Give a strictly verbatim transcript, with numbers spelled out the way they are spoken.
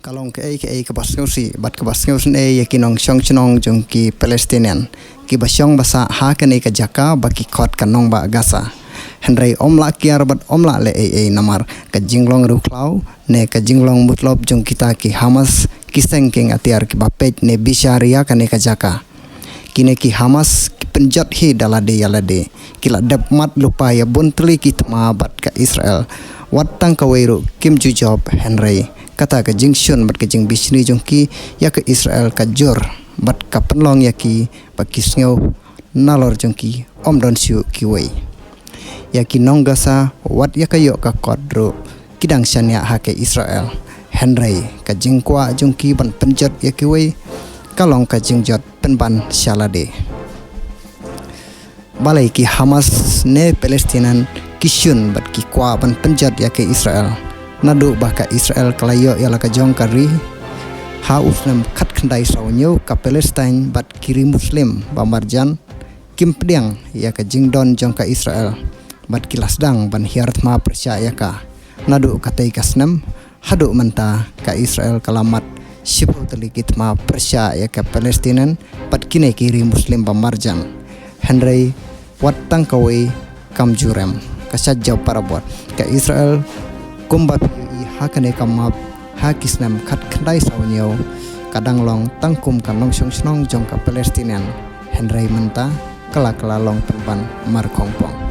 Ka long kaei kaei kaba sngewsih bad kaba sngewsynei ïa ki nongshong shnong jong ki Palestinian kiba shong ba sah ha kane ka jaka ba ki khot ka nongbah Gaza. Hynrei ym lah kiar bad ym lah leh ei ei namar ka jinglong riewkhlaw ne ka jinglong mutlop jong kita ki Hamas ki seng kieng atiar kiba peit ne bishar ïa kane ka jaka. Kine ki Hamas ki pynjot hi da lade ïa lade. Ki la dep mat lypa ïa bun tylli ki thma bad ka Israel. Wat tang kawei ruh kim ju jop, hynrei kata ka jingshun bad ka jingbishni jong ki ïa ka Israel ka jur bad ka pynlong ïa ki ba ki sngew nalor jong ki ym don shuh kiwei. Ïa ki nong Gaza wat ïa ka ïoh ka kot ruh ki dang shaniah ha ka Israel. Hynrei ka jingkwah jong ki ban pynjot ïa kiwei ka long ka jingjot pynban sha lade. Balei ki Hamas ne Palestinian ki shun bad ki kwah ban pynjot ïa ka Israel? Naduh ba ka Israel ka la ïoh ïa la ka jong ka ri ha u snem khatkhyndai saw hynñiew, ka Palestine bad ki ri Muslim ba marjan kim pdiang ïa ka jingdon jong ka Israel bad ki la sdang ban hiar thma pyrshah ïa ka. Naduh katei ka snem haduh mynta ka Israel ka la mat shiphew tylli ki thma pyrshah ïa ka Palestinian bad kine ki ri Muslim ba marjan. Hynrei wat tang kawei kam ju rem. Ka shah jaw parabot ka Israel kumba phi ïohi ha kane ka map, ha ki snem khatkhyndai saw hynñiew ka dang long tang kum ka nongshong shnong jong ka Palestinian. Hynrei mynta ka la ka la long pynban mar khongpong.